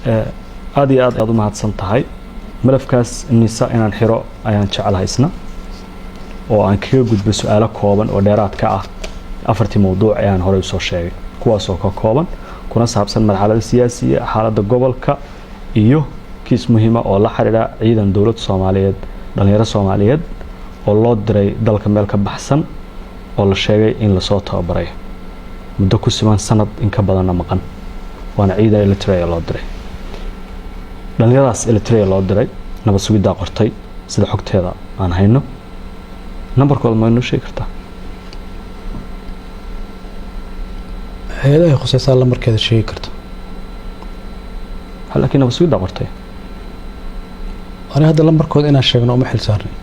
Aad iyo aad ayaad u mahadsan tahay. Malafkaas NISA inaan xiro ayaan jecelahay isna, oo aan kaga gudbo su-aalo kooban oo dheeraad ka ah afartii mawduuc ee aan horey usoo sheegay, kuwaasoo ka kooban kuna saabsan marxalada siyaasiya, xaaladda gobolka iyo kiis muhiima oo la xiriira ciidan dowladda Soomaaliyeed, dhalinyaro Soomaaliyeed oo loo diray dalka meel ka baxsan, oo la sheegay in lasoo tababaray muddo ku siman sanad in ka badanna maqan, waana ciidan Eritrea loo diray. Dhalinyaradaas Eritrea loo diray nabad sugiddaa qortay, sida xogteeda aan hayno. Nambarkooda ma inoo sheegi kartaa? Hay-adahay khuseysaa lambarkeeda sheegi karta. Laakiin nabad sugiddaa qortay. Ani hadda lambarkooda inaan sheegno uma xil saarnay.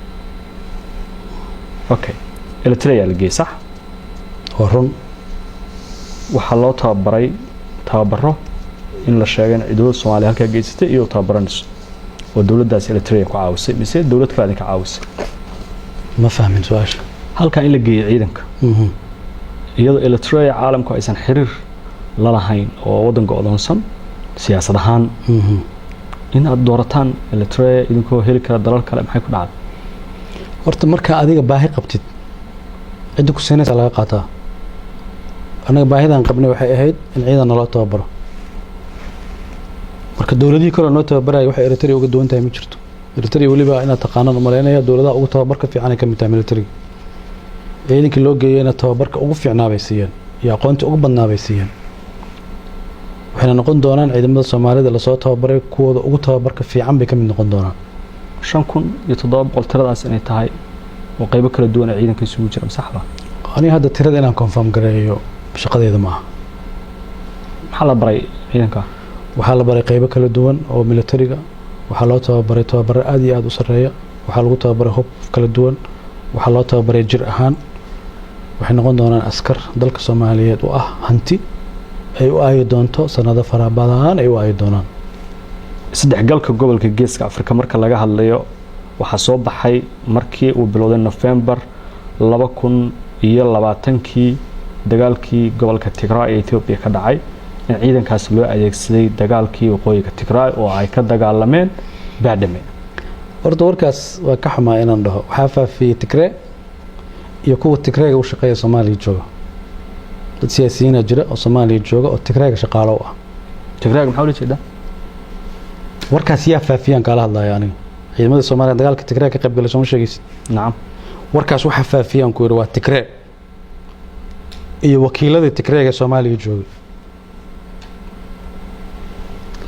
Okay, Eritrea la geeyey, sax? Waa run. Waxaa loo tababaray tababaro in la sheegay in dowladda Soomaaliya halkaa geysatay iyo tababaranayso, oo dowladdaas Eritrea ku caawisay mise dowlad kale idinka caawisay? Ma fahmin su-aasha. Halkaa in la geeyey ciidanka, iyadoo Eritrea caalamku aysan xiriir la lahayn oo waddanka odoonsan siyaasad ahaan, in aad doorataan Eritrea idinkoo heli kara dalal kale, maxay ku dhacday? Horta markaa adiga baahi qabtid, cidda ku siinaysa laga qaataa. Annaga baahidan qabnay waxay ahayd in ciidan naloo tababaro. Marka dowladihii kale noo tababaraya, waxay Eritrea uga duwan tahay ma jirto. Eritrea weliba inaad taqaanaan umaleynaya, dowladaha ugu tababarka fiican ay ka mid tahay militariga. Ciidankii loo geeyeyna tababarka ugu fiicnaa bay siiyeen iyo aqoontii ugu badnaa bay siiyeen. Waxayna noqon doonaan ciidamada Soomaalida lasoo tababaray kuwooda ugu tababarka fiican bay ka mid noqon doonaan. 5700 tiradaas inay tahay oo qaybo kala duwan ee ciidanka isugu jira, saxba? Aniga hadda tirada inaan confirm gareeyo shaqadeeda ma aha. Maxaa la baray ciidanka? Waxaa la baray qaybo kala duwan oo militariga. Waxaa loo tababaray tababaro aad iyo aada u sarreeya. Waxaa lagu tababaray hub kala duwan. Waxaa loo tababaray jir ahaan. Waxay noqon doonaan askar dalka Soomaaliyeed u ah hanti ay u aayi doonto sanado fara badan ay u aayi doonaan. Isdhexgalka gobolka Geeska Afrika marka laga hadlayo, waxaa soo baxay markii uu bilowday Nofembar 2020-kii dagaalkii gobolka Tigray ee Ethiopia ka dhacay, in ciidankaas loo adeegsaday dagaalkii waqooyiga Tigray oo ay ka dagaalameen Baadhame. Horta warkaas waa ka xumaa inaan dhaho. Waxaa faafiyey Tigree iyo kuwa Tigreega u shaqeeya Soomaaliya jooga. Dad siyaasiyiina jira oo Soomaaliya jooga oo Tigreega shaqaalo u ah. Tigrayga maxaa ula jeedaa? Warkaas yaa faafiyaan kaala hadlaya aniga. Ciidamada Soomaaliya dagaalka Tigree ka qayb galay sooma sheegaysid? Nacam. Warkaas waxaa faafiyaan ku yidhi waa Tigree iyo wakiiladii Tigreega Soomaaliya joogay.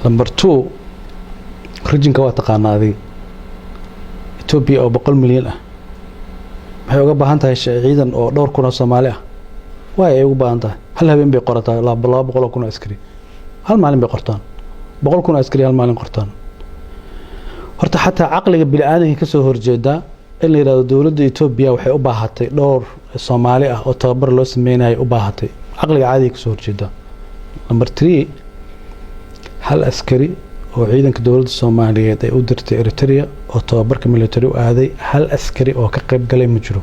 Number two, regionka waa taqaanaa adiga. Etoobiya oo 100 milyan ah maxay uga baahan tahay ciidan oo dhowr kun oo Soomaali ah? Waay ay ugu baahan tahay? Hal habeen bay qorataa 200,000 oo askari. Hal maalin bay qortaan 100,000 oo askari, hal maalin qortaan. Horta xataa caqliga bini aadanka ka soo horjeedaa in la yidhahdo dowladda Etoobiya waxay u baahatay dhowr Soomaali ah oo tababar loo sameynayo u baahatay. Caqliga caadiga kasoo horjeedaa. Number three, hal askari oo ciidanka dowladda Soomaaliyeed ay u dirtay Eritrea oo tababarka military u aaday, hal askari oo ka qayb galay ma jiro.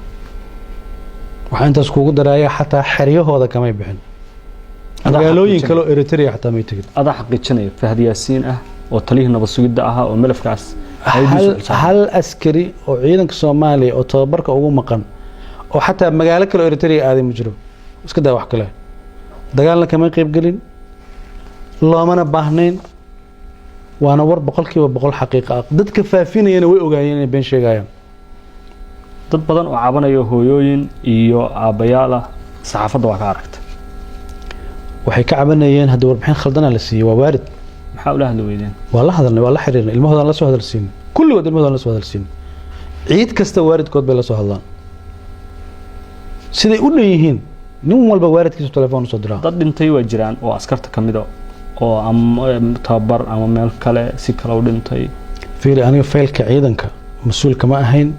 Waxaa intaas kugu daraya, xataa xeryahooda kamay bixin. Magaalooyin kale oo Eritrea xataa may tegin. Adaa xaqiijinaya, Fahad Yaasiin ah oo taliyihii nabad sugidda ahaa oo malafkaas Hal askari oo ciidanka Soomaaliya oo tababarka ugu maqan oo xataa magaalo kale oo Eritrea aaday ma jiro. Iska daa wax kale, dagaalna kama qayb gelin, loomana baahnayn. Waana war 100% xaqiiqa ah. Dadka faafinayana way ogaayeen inay been sheegayaan. Dad badan oo cabanaya, hooyooyin iyo aabbayaal ah, saxaafadda waa ka aragta. Waxay ka cabanayeen haddii warbixin khaldana la siiyey, waa waarid. Maxaa ula hadli weydeen? Waa la hadalnay, waa la xiriirnay, ilmahoodaan la soo hadalsiinay. Kulligood ilmahoodaan la soo hadalsiinay. Ciid kasta waalidkood bay la soo hadlaan, siday u dhan yihiin. Nin walba waalidkiisu telefoon usoo diraa. Dad dhintay waa jiraan oo askarta ka mida oo ama tababar ama meel kale si kale u dhintay? Fiiri, aniga faylka ciidanka mas-uulka ma ahayn,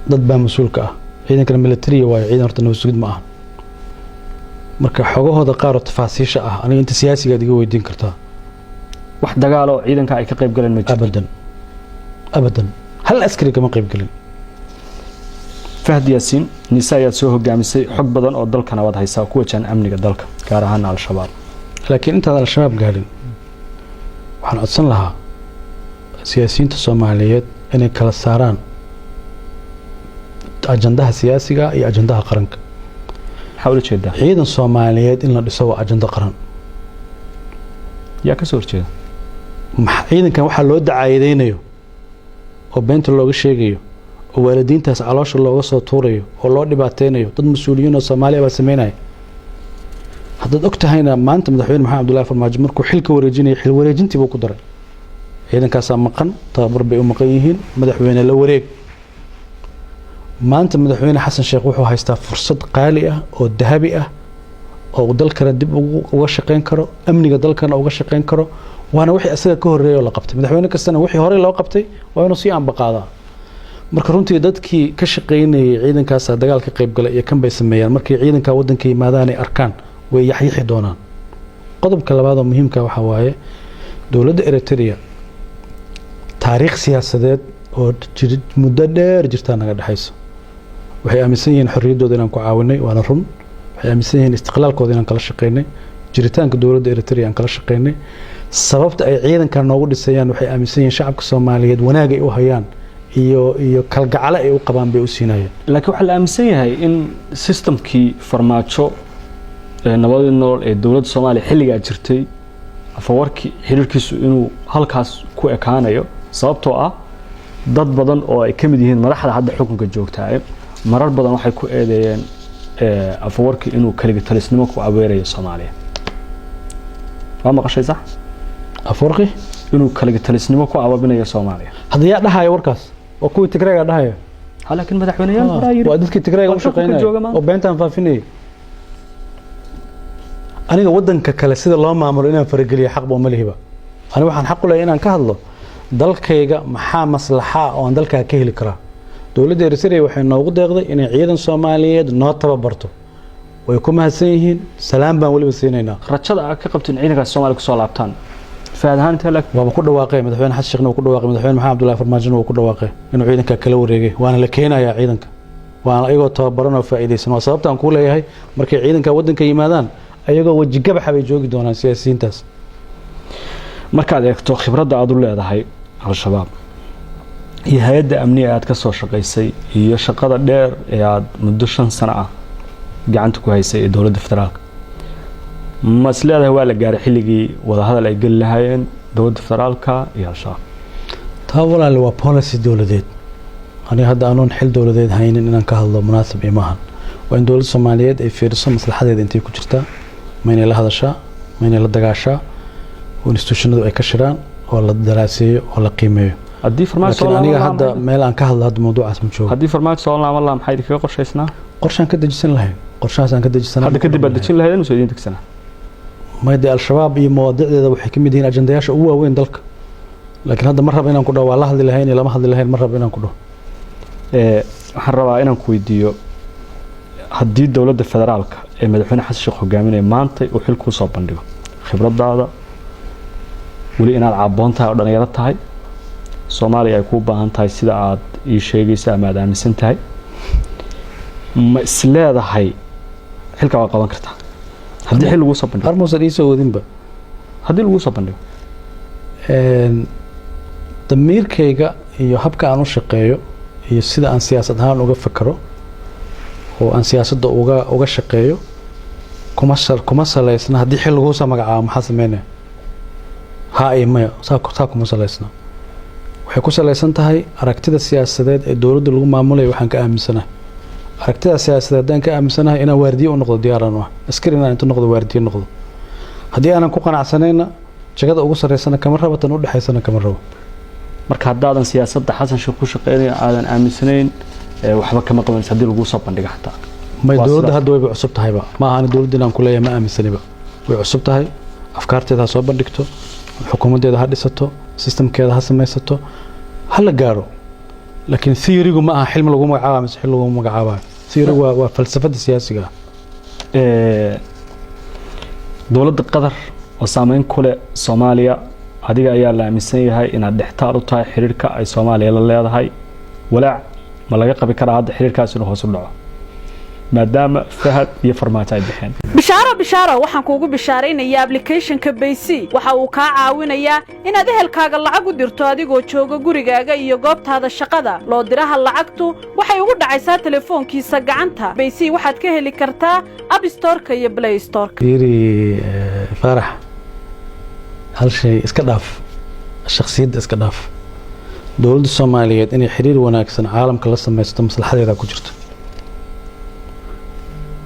dad baa mas-uulka ah. Ciidankana militariya waayo, ciidan horta nabad sugid ma aha. Marka xogahooda qaar oo tafaasiisha ah aniga inta siyaasigaad iga weydiin kartaa. Wax dagaal oo ciidanka ay ka qayb galeen ma jirto? Abadan, abadan, hal askari kama qayb gelin. Fahad Yaasiin, NISA ayaad soo hogaamisay, xog badan oo dalkana waad haysaa ku wajahan amniga dalka, gaar ahaan Al-Shabaab. Laakiin intaad Al-Shabaab gaadhin, Waxaan codsan lahaa siyaasiyiinta Soomaaliyeed inay kala saaraan ajandaha siyaasiga iyo ajandaha qaranka. Maxaa ula jeedaa? Ciidan Soomaaliyeed in la dhiso waa ajando qaran. Yaa ka soo horjeeda? Ciidankan waxaa loo dacaayadeynayo oo beenta looga sheegayo oo waalidiintaas caloosha looga soo tuurayo oo loo dhibaateynayo, dad mas-uuliyiin oo Soomaaliya baa sameynaya. Haddaad og tahayna, maanta Madaxweyne Maxamed Cabdullahi Farmaajo markuu xilka wareejinayay, xil wareejintii buu ku daray ciidankaasaa maqan, tababar bay u maqan yihiin, madaxweyne la wareeg. Maanta Madaxweyne Xasan Sheekh wuxuu haystaa fursad qaali ah oo dahabi ah oo uu dalkana dib uga shaqeyn karo, amniga dalkana uga shaqeyn karo. Waana wixii asaga ka horreeyay oo la qabtay. Madaxweyne kastana wixii horey loo qabtay waa inuu sii ambaqaadaa. Marka runtii dadkii ka shaqeynayay ciidankaasa dagaal ka qayb galay iyo kan bay sameeyaan, markay ciidanka waddanka yimaadaan ay arkaan, way yaxyixi doonaan. Qodobka labaad oo muhiimka waxaa waaye, dowladda Eritrea taariikh siyaasadeed oo muddo dheer jirtaa naga dhexayso. Waxay aaminsan yihiin xorriyaddooda inaan ku caawinay, waana run. Waxay aaminsan yihiin istiqlaalkooda inaan kala shaqeynay, jiritaanka dowladda Eritrea aan kala shaqeynay. Sababta ay ciidankan noogu dhisayaan, waxay aaminsan yihiin shacabka Soomaaliyeed wanaag ay u hayaan iyo kalgacalo ay u qabaan bay u siinayeen. Laakiin waxaa la aaminsan yahay in systemkii Farmaajo ee nabadii nolol ee dowladda Soomaaliya xilligaa jirtay, Afawarki xiriirkiisu inuu halkaas ku ekaanayo, sababtoo ah dad badan oo ay ka mid yihiin madaxda hadda xukunka joogtaa marar badan waxay ku eedeeyeen Afawarki inuu kaliga talisnimo ku abeerayo Soomaaliya. Waa maqashay, sax? Afawarqi inuu kaliga talisnimo ku ababinayo Soomaaliya. Hadda yaa dhahaya warkaas? Waa kuwii Tigreega dhahaya. Ha, laakiin madaxweyneyaal horaa yidhi. Waa dadkii Tigreega waa u xukunka shaqeynaya jooga maanta. Oo beentaan faafinayay. Aniga waddanka kale sida loo maamulo inaan farageliyo xaqba uma lihiba. Aniga waxaan xaq u leeyahay inaan ka hadlo dalkayga maxaa maslaxa oo aan dalkaa ka heli karaa. Dowladda Eritrea waxay noogu deeqday inay ciidan Soomaaliyeed noo tababarto. Way ku mahadsan yihiin, salaam baan weliba siinaynaa. Rajada aad ka qabtin ciidankaas Soomaaliya kusoo laabtaan faad ahaan intee Waaba ku dhawaaqay Madaxweyne Xasan Sheekhna, wuu ku dhawaaqay Madaxweyne Maxamed Cabdullahi Farmaajona, wuu ku dhawaaqay inuu ciidanka kala wareegay, waana la keenayaa ciidanka, waana ayagoo tababaran oo faa'iidaysan. Waa sababta aan kuu leeyahay markay ciidanka waddanka yimaadaan, ayagoo weji gabaxa bay joogi doonaan siyaasiyiintaas. Markaad eegto khibradda aad u leedahay Al-Shabaab iyo hay-adda amniga aad ka soo shaqaysay iyo shaqada dheer ee aad muddo 5 sano ah gacanta ku haysay ee dowladda federaalka, ma is leedahay waa la gaaray xilligii wadahadal ay geli lahaayeen dowladda federaalka iyo Al-Shabaab? Taa walaale waa policy dowladeed. Aniga hadda anoon xil dowladeed haynin inaan ka hadlo munaasab imaahan. Waa in dowladda Soomaaliyeed ay fiiriso maslaxadeeda intay ku jirtaa, ma inay la hadashaa, ma inay la dagaashaa, oo institutionadu ay ka shiraan oo la daraaseeyo oo la qiimeeyo. Haddii Farmaajo soo Laakiin aniga laaban hadda lahaa, meel aan ka hadlo hadda mawduucaas ma joogo. Haddii Farmaajo soo laaban lahaa, maxaa idinkaga qorshaysnaa? Qorshaan ka dejisan lahayn, qorshahaasaan ka dejisanaa. Hadda kadib baad dejin lahaydeen mise idin degsanaa? Maya dee, Al-Shabaab iyo mawaadiicdeeda waxay ka mid yihiin ajandayaasha ugu waaweyn dalka, laakiin hadda ma rabo inaan ku dhaho waa la hadli lahayn iyo lama hadli lahayn. Ma rabo inaan ku dhaho. Waxaan rabaa inaan ku weydiiyo, haddii dowladda federaalka ee Madaxweyne Xasan Sheekh hogaaminaya maanta uu xil kuu soo bandhigo, khibradaada weli inaad caaboon tahay oo dhalinyaro tahay, Soomaaliya ay kuu baahan tahay sida aad ii sheegaysa ama aad aaminsan tahay, ma is leedahay xilka waa qaban kartaa haddii xil laguu soo bandhigo? Armuusan iisoo wadinba. Haddii laguu soo bandhigo. Damiirkayga iyo habka aan u shaqeeyo iyo sida aan siyaasad ahaan uga fakero oo aan siyaasadda uga shaqeeyo kuma salaysna haddii xil laguu soo magacaabo maxaa sameynaya, haa iyo maya. Saa kuma salaysna. Waxay ku salaysan tahay aragtida siyaasadeed ee dowladda lagu maamulayo. Waxaan ka aaminsanahay aragtida siyaasadeed, haddaan ka aaminsanahay inaan waardiye u noqdo diyaaraan u ah, askari inaan inta noqdo waardiye noqdo. Haddii aanan ku qanacsanayna, jagada ugu sarreysana kama rabo, tan u dhexaysana kama rabo. Marka haddaadan siyaasadda Xasan Sheekh ku shaqeynaya aadan aaminsanayn, waxba kama qabanaysa haddii laguu soo bandhigo xataa? May. Waa Dowladda sidaas. Hadda wayba cusub tahayba. Ma aha dowladda inaan ku leeyahay ma aaminsaniba. Way cusub tahay, afkaarteeda ha soo bandhigto, xukuumaddeeda ha dhisato, systemkeeda ha samaysato, ha la gaaro. Laakiin theorygu ma aha xilmi lagu magacaaba mise xil lagu magacaabayo. Theorygu waa falsafada siyaasiga ah. Dowladda Qatar oo saameyn ku leh Soomaaliya, adiga ayaa la aaminsan yahay inaad dhextaal u tahay xiriirka ay Soomaaliya la leedahay. Walaac ma laga qabi karaa hadda xiriirkaas inuu hoos u dhaco? Maadaama Fahad iyo Farmaajo ay baxeen. Bishaaro, bishaaro! Waxaan kuugu bishaaraynayaa applicationka Bayc. Waxa uu kaa caawinayaa inaad ehelkaaga lacag u dirto adigoo jooga gurigaaga iyo goobtaada shaqada. Loo diraha lacagtu waxay ugu dhacaysaa telefoonkiisa gacanta. Bayc waxaad ka heli kartaa App Storeka iyo Play Storeka. Fiiri, Faarax, hal shay iska dhaaf, shakhsiyadda iska dhaaf. Dowladda Soomaaliyeed inay xiriir wanaagsan caalamka la samaysato maslaxadeeda ku jirto.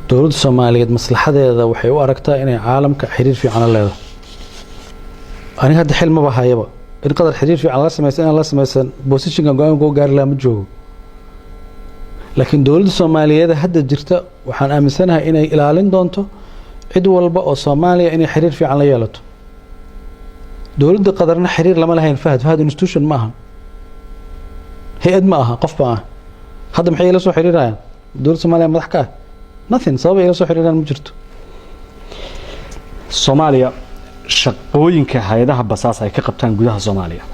Dowladda Soomaaliyeed maslaxadeeda waxay u aragtaa inay caalamka xiriir fiican la leedahay. Aniga hadda xil maba hayaba in Qadar xiriir fiican la samaysan, inaan la samaysan positionkan go-aan koo gaari lahaa ma joogo. Laakiin dowladda Soomaaliyeed hadda jirta waxaan aaminsanahay inay ilaalin doonto cid walba oo Soomaaliya inay xiriir fiican la yeelato. Dowladda Qadarna xiriir lama lahayn Fahad. Fahad institution ma aha, hay-ad ma aha, qof ba ah. Hadda maxay ila soo xiriirayaan? Dowladda Soomaaliya madax ka ah, nothing. Sabab ay ila soo xiriiraan ma jirto. Soomaaliya, shaqooyinka hay-adaha basaas ay ka qabtaan gudaha Soomaaliya,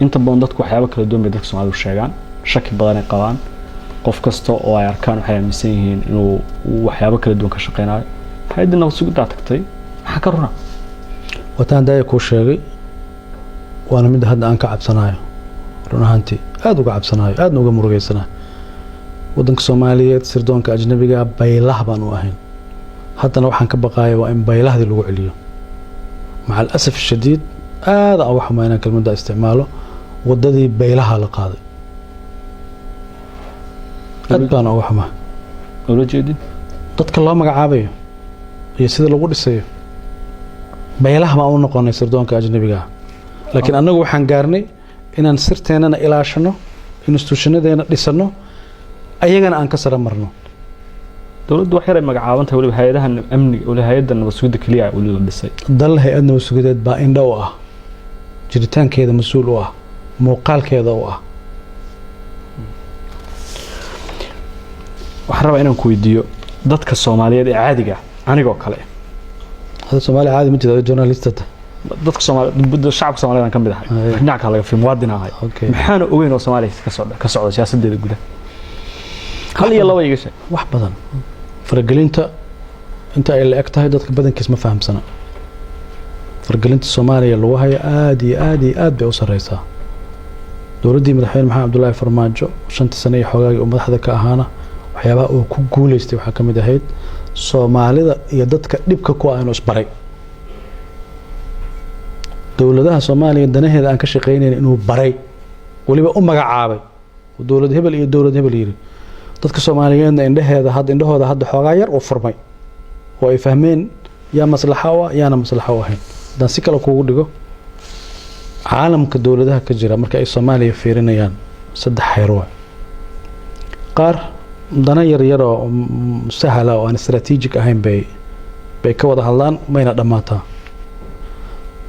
inta badan dadku waxyaabo kala duwan bay dadka Soomaalidu sheegaan. Shaki badan ay qabaan. Qof kasta oo ay arkaan waxay aaminsan yihiin inuu waxyaabo kala duwan ka shaqeynayo. Hay-adda nabad sugiddaa tagtay, maxaa ka runa? Wataan daaya kuu sheegay, waana midda hadda aan ka cabsanayo, run ahaantii aada uga cabsanayo, aadna uga murugeysanayo. Waddanka Soomaaliyeed sirdoonka ajnabiga baylah baan u ahayn. Haddana waxaan ka baqaaya waa in baylahdii lagu celiyo. مع الأسف الشديد, aada aan uga xumaa inaan kelmadda isticmaalo, waddadii baylaha la qaaday. Aad baan uga xumaa. Ula jeedin? Dadka loo magacaabayo iyo sida lagu dhisayo, baylaha baan u noqonay sirdoonka ajnabiga ah. Laakiin annagu waxaan gaarnay inaan sirteennana ilaashano, institutionadeena dhisano, ayagana aan ka sara marno. Dowladdu wax yar ay magacaaban tahay, weliba hay-adaha amniga, weli hay-adda nabad sugidda keliya weli la dhisay. Dal hay-ad nabad sugideed baa indho u ah, jiritaankeeda mas-uul u ah, muuqaalkeeda u ah. Waxaan rabaa inaan ku weydiiyo dadka Soomaaliyeed ee caadiga ah, anigoo kale. Hadda Soomaaliya caadi ma jira, journalista. Dadka Soomaali, shacabka Soomaaliyeed aan ka mid ahay. Dhinac kale laga fiir, muwaadin ahay. Maxaana ogeyn oo Soomaaliya ka socda siyaasadeeda gudaha? Hal iyo laba iga sheeg. Wax badan. Faragelinta inta ay la eg tahay dadka badankiis ma fahamsana. Faragelinta Soomaaliya lagu hayo aada iyo aada iyo aad bay u sareysaa. Dowladdii madaxweyne Maxamed Cabdullaahi Farmaajo, 5-tii sane iyo xoogaagii uu madaxda ka ahaana, waxyaabaha uu ku guuleystay waxaa ka mid ahayd Soomaalida iyo dadka dhibka ku ah inuu isbaray. Dowladaha Soomaaliya danaheeda aan ka shaqeynayn inuu baray, weliba u magacaabay oo dowlad hebel iyo dowlad hebel yiri. Dadka Soomaaliyeedna indhaheeda hadda, indhahooda hadda xoogaa yar uu furmay oo ay fahmeen yaa maslaxa u ah, yaana maslaxa u ahayn. Haddaan si kale kugu dhigo, caalamka dowladaha ka jira marka ay Soomaaliya fiirinayaan saddex xeer waay. Qaar dana yar yar oo sahla oo aan strategic ahayn bay ka wada hadlaan, mayna dhammaataa.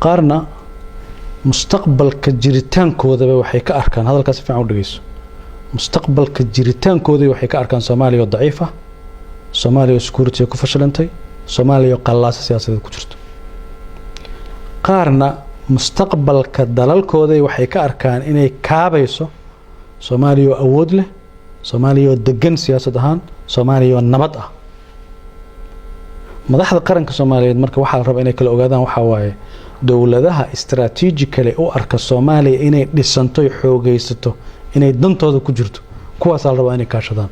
Qaarna mustaqbalka jiritaankoodaba waxay ka arkaan, hadalkaas si fiican u dhegeyso, mustaqbalka jiritaankoodii waxay ka arkaan Soomaaliya oo daciif ah, Soomaaliya oo security ku fashilantay, Soomaaliya oo qallaasa siyaasadeed ku jirto. Qaarna mustaqbalka dalalkooday waxay ka arkaan inay kaabayso Soomaaliya oo awood leh, Soomaaliya oo degan siyaasad ahaan, Soomaaliya oo nabad ah. Madaxda qaranka Soomaaliyeed marka waxaa la rabaa inay kala ogaadaan waxaa waaye dowladaha strategically u arka Soomaaliya inay dhisanto, xoogaysato, inay dantooda ku jirto, kuwaasaa la rabaa inay kaashadaan.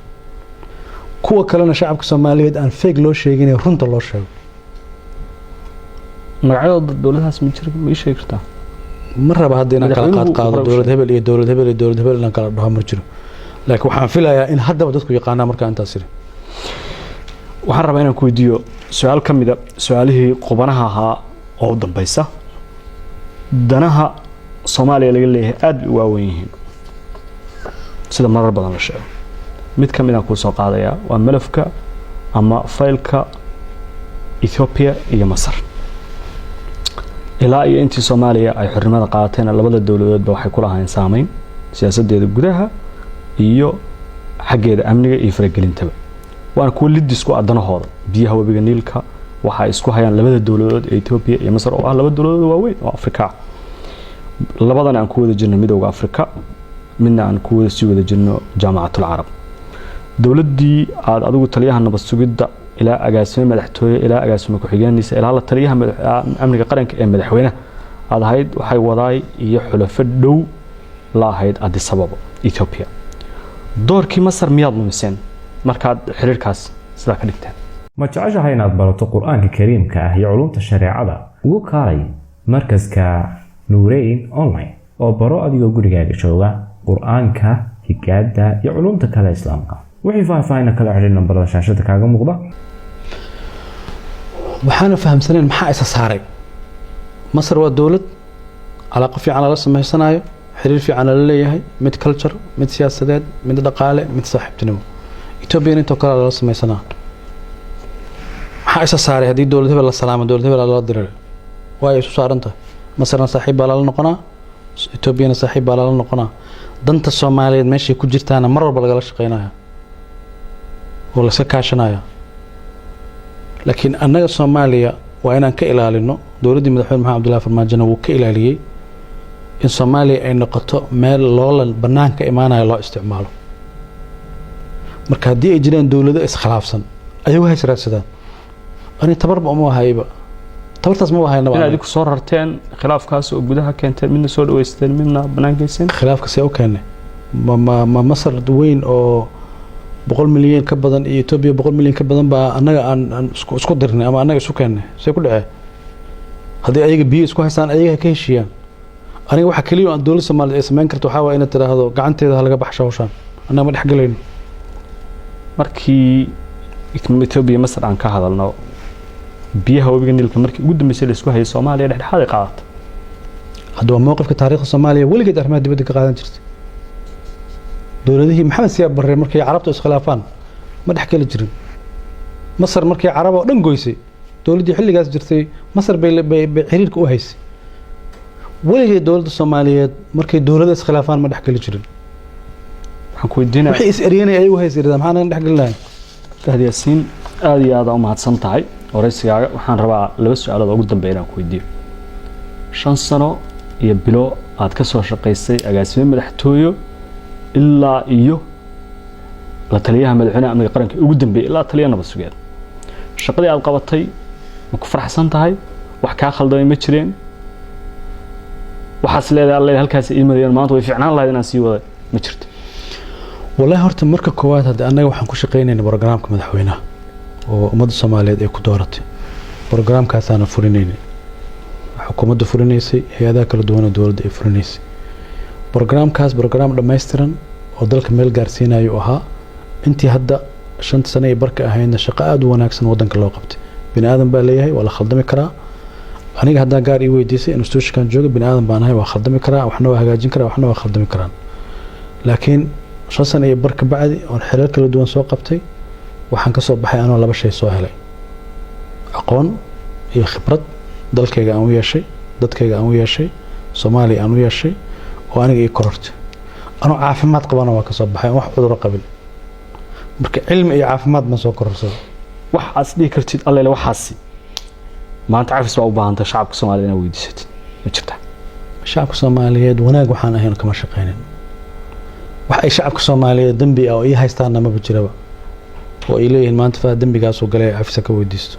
Kuwa kalena shacabka Soomaaliyeed aan fake loo sheegin, runta loo sheego. Magacyadooda dowladahaas ma jira? Ma ii sheegi kartaa? Ma raba hadda inaan kala Madaxweynuhu qaad qaado hore u dowlad sheegay. Hebel iyo dowlad hebel iyo dowlad hebel inaan kala dhaho ma jiro, laakiin waxaan filayaa in haddaba dadku yaqaanaa markaa intaas iri. Waxaan rabaa inaan ku weydiiyo su-aal ka mida su-aalihii qubanaha ahaa oo u dambeysa. Danaha Soomaaliya laga leeyahay aad bay u waawen yihiin, sida marar badan la sheego. Mid ka midaan kuu soo qaadayaa waa malafka ama faylka Ethiopia iyo Masar. Ilaa iyo intii Soomaaliya ay xornimada qaadatayna, labada dowladoodba waxay ku lahaayeen saameyn siyaasaddeeda gudaha iyo xaggeeda amniga iyo faragelintaba, waana kuwa lidis ku ah danahooda. Biyaha webiga Niilka waxa ay isku hayaan labada dowladood ee Ethiopia iyo Masar, oo ah laba dowladood waaweyn oo Afrika ah, labadana aan ku wada jirno Midowga Afrika, midna aan ku wada sii wada jirno Jaamacatul Carab. Dowladdii aad adigu taliyaha nabad sugidda ilaa agaasime madaxtooye ilaa agaasime ku-xigeendiisa ilaa la taliyaha amniga qaranka ee madaxweynaha aad ahayd, waxay wadaay iyo xulafo dhow la ahayd Addis Ababa, Ethiopia. Doorkii Masar miyaad lumiseen markaad xiriirkaas sidaa ka dhigteen? Ma jeceshahay inaad barato Qur-aanka Kariimka ah iyo culumta shareecada? Ugu kaalay markaska Nuureyn Online oo baro adigoo gurigaaga jooga Qur-aanka, higaada iyo culumta kale Islaamka. Wixii faahfaahina kala xidhiir nambarada shaashada kaaga muuqda. Waxaana fahamsanayn maxaa isa saaray. Masar waa dowlad calaaqo fiican lala samaysanayo, xiriir fiican lala leeyahay, mid culture, mid siyaasadeed, mid dhaqaale, mid saaxiibtinimo. Etoobiyana intoo kale lala samaysanaa. Maxaa isa saaray? Haddii dowlad hebel la salaamo, dowlad hebel lala diray, waayo isu saaran tahay. Masarna saaxiib baa lala noqonaa, Etoobiyana saaxiib baa lala noqonaa. Danta Soomaaliyeed meeshay ku jirtaana mar walba lagala shaqeynaya oo la iska kaashanaya. Laakiin annaga Soomaaliya waa inaan ka ilaalino. Dowladdii Madaxweyne Maxamed Abdullahi Farmaajona wuu ka ilaaliyey in Soomaaliya ay noqoto meel loolan banaanka imaanaya loo isticmaalo. Marka haddii ay jiraan dowlado iskhilaafsan, ayagu hays raadsadaan. Ani tabarba uma hayba, tabartaas ma haynaba. Inaad idinku soo rarteen khilaafkaas oo gudaha keenteen, midna soo dhaweysteen, midna banaan geyseen. Khilaafka see u keenay? Ma Masar weyn oo 100 milyan ka badan iyo Etoobiya 100 milyan ka badan baa annaga aan isku dirnay ama annaga isu keennay? See ku dhacee? Haddii ayaga biyo isku haystaan, ayaga ha ka heshiiyaan. Aniga waxa keliya aan dowladda Soomaaliyeed ay samayn karto waxaa waaya inaad tiraahdo gacanteeda ha laga baxsho hawshaan, annaga ma dhex gelayno. Markii Etoobiya Masar aan ka hadalno, biyaha webiga Niilka markii ugu dambeysay la isku hayay, Soomaaliya dhexdhexaad ay qaadatay. Hadda waa mowqifka taariikhda Soomaaliya weligeed arrimaha dibadda ka qaadan jirtay. Dowladihii Maxamed Siyaab Barre markay Carabtu iskhilaafaan ma dhex geli jirin. Masar markay Carab oo dhan goysay, dowladdii xilligaas jirtay Masar bay xiriirka u haysay. Weligeed dowladda Soomaaliyeed markay dowladda iskhilaafaan ma dhex geli jirin. Waxaan ku weydiinaya Wixii is eryanaya ayagu hays iridaan, maxaa naga dhex gelinayo? Fahad Yaasiin, aada iyo aada u mahadsan tahay waraysigaaga. Waxaan rabaa laba su-aalood oo ugu dambeeya inaan ku weydiiyo. 5 sano iyo bilo aad ka soo shaqaysay agaasime madaxtooyo ilaa iyo la taliyaha madaxweynaha amniga qaranka ugu dambeeyay ilaa taliya nabad sugeed, shaqadii aad qabatay ma ku faraxsan tahay? Wax kaa khaldamay ma jireen? Waxaas leedahay, "Alle, halkaas ii marayeen, maanta way fiicnaan lahayd inaan sii wada," ma jirto? Wallahi horta marka koowaad, hadda annaga waxaan ku shaqaynayna programka madaxweynaha oo ummadda Soomaaliyeed ay ku dooratay. Programkaasaana fulinaynay, xukuumadda fulinaysay, hay-adaha kala duwan oo dowladda ay fulinaysay. Programkaas program dhammaystiran oo dalka meel gaarsiinayo u ahaa. Intii hadda 5-ta sano iyo barka ahaydna shaqo aada u wanaagsan waddanka loo qabtay. Bini aadan baa leeyahay, waa la khaldami karaa. Aniga haddaan gaar ii weydiisay, institutionkan jooga, bini aadan baan ahay, waa khaldami karaa, waxna waa hagaajin karaa, waxna waa khaldami karaan. Laakiin 5 sano iyo bar ka bacdi oon xilal kala duwan soo qabtay, waxaan ka soo baxay anoo laba shay soo helay: aqoon iyo khibrad dalkayga aan u yeeshay, dadkayga aan u yeeshay, Soomaaliya aan u yeeshay oo aniga ii korortay. Anoo caafimaad qabana waa ka soo baxay, aan wax cuduro qabin. Marka cilmi iyo caafimaad ma soo kororsaday. Waxaas dhihi kartid, "Allele, waxaasi maanta cafis baa u baahantay," shacabka Soomaalida inaad weydiisatid ma jirtaa? Shacabka Soomaaliyeed wanaag waxaan ahayn kama shaqaynin. Wax ay shacabka Soomaaliyeed dembi ah oo ii haystaana maba jiraba oo ay leeyihiin maanta faa dembigaasuu galay cafisa ka weydiisto.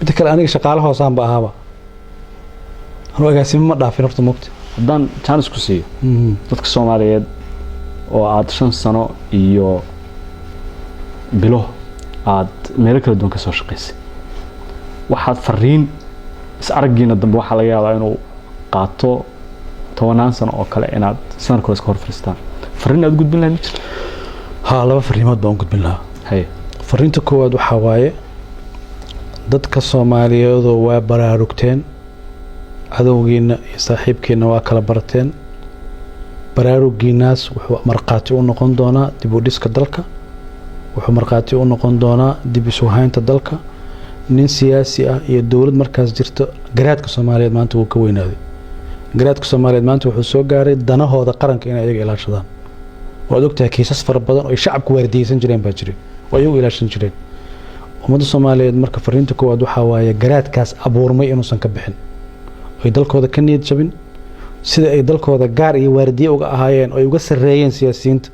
Midda kale, aniga shaqaale hoosaan ba ahaaba, anuu agaasimo ma dhaafin horta, mogta. Haddaan jaanis ku siiyo, dadka Soomaaliyeed oo aad 5 sano iyo bilo aad meelo kala duwan ka soo shaqaysay, waxaad fariin is araggiina dambe waxaa laga yaabaa inuu qaato tobanaan sano oo kale inaad sanadkooda iska hor fadhiistaan, fariin aad gudbin lahayd ma jirto? Haa, laba fariimood baan u gudbin lahaa. Haye. Fariinta koowaad waxaa waaye: dadka Soomaaliyeedoo waa baraarugteen, cadowgiina iyo saaxiibkiina waa kala barateen. Baraarugiinaas wuxuu markhaati u noqon doonaa dib u dhiska dalka, wuxuu markhaati u noqon doonaa dib isu haynta dalka. Nin siyaasi ah iyo dowlad markaas jirto, garaadka Soomaaliyeed maanta wuu ka weynaaday. Garaadka Soomaaliyeed maanta wuxuu soo gaaray danahooda qaranka inay ayaga ilaashadaan. Waad ogtahay, kiisas fara badan oo ay shacabku waardiyeysan jireen baa jiray oo ayagu ilaashan jireen. Ummadda Soomaaliyeed marka fariinta koowaad waxaa waaye garaadkaas abuurmay inuusan ka bixin, ay dalkooda ka niyad jabin. Sida ay dalkooda gaar iyo waardiye uga ahaayeen oo ay uga sarreeyeen siyaasiyiinta.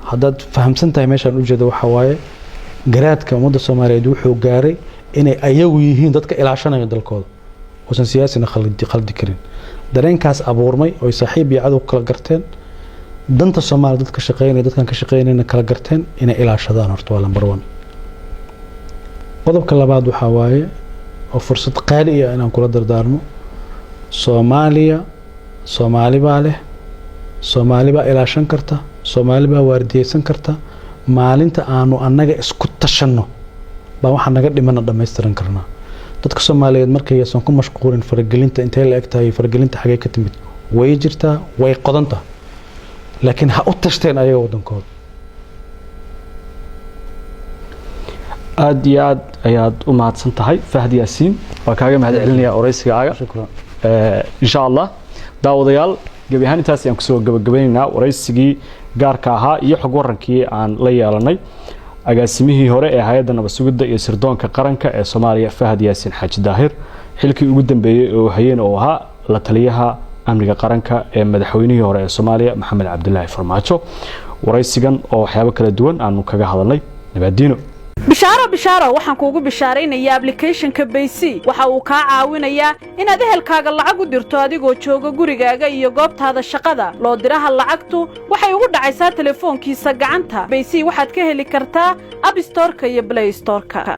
Haddaad fahamsan tahay meeshaan ujeeda, waxaa waaye garaadka ummadda Soomaaliyeed wuxuu gaaray inay ayagu yihiin dadka ilaashanaya dalkooda, uusan siyaasina khaldi karin. Dareenkaas abuurmay oy saaxiib iyo cadow kala garteen, danta Soomaaliya dadka shaqeynaya, dadkan ka shaqeynayna kala garteen, inay ilaashadaan horta waa number one. Qodobka labaad waxaa waaye oo fursad qaali ah inaan kula dardaarmo Soomaaliya: Soomaali baa leh, Soomaali baa ilaashan karta, Soomaali baa waardiyeysan karta. Maalinta aanu annaga isku tashanno baa waxaa naga dhimana dhammaystiran karnaa. Dadka Soomaaliyeed markaysan ku mashquulin faragelinta intee la eg tahay, faragelinta xagee ka timid. Way jirtaa, way qodantaha, laakiin ha u tashteen ayaga waddankooda. Aada iyo aad ayaad u mahadsan tahay, Fahd Yaasiin. Waa kaaga mahad celinaya waraysigaaga. Shukran. Insha Allah, daawadayaal, gebi ahaan intaas ayaan kusoo gabagabeynaynaa waraysigii gaarka ahaa iyo xog warankii aan la yeelanay agaasimihii hore ee Hay-adda Nabad Sugidda iyo Sirdoonka Qaranka ee Soomaaliya, Fahad Yaasiin Xaaji Daahir, xilkii ugu dambeeyey oo hayeen oo ahaa la taliyaha amniga qaranka ee madaxweynihii hore ee Soomaaliya, Maxamed Cabdilaahi Farmaajo. Waraysigan oo waxyaabo kala duwan aanu kaga hadalnay. Nabaadiino. Bishaaro, bishaaro! Waxaan kuugu bishaaraynayaa applicationka Bayc. Waxa uu kaa caawinayaa inaad ehelkaaga lacag u dirto adigoo jooga gurigaaga iyo goobtaada shaqada. Loo diraha lacagtu waxay ugu dhacaysaa telefoonkiisa gacanta. Bayc waxaad ka heli kartaa App Storeka iyo Play Storeka.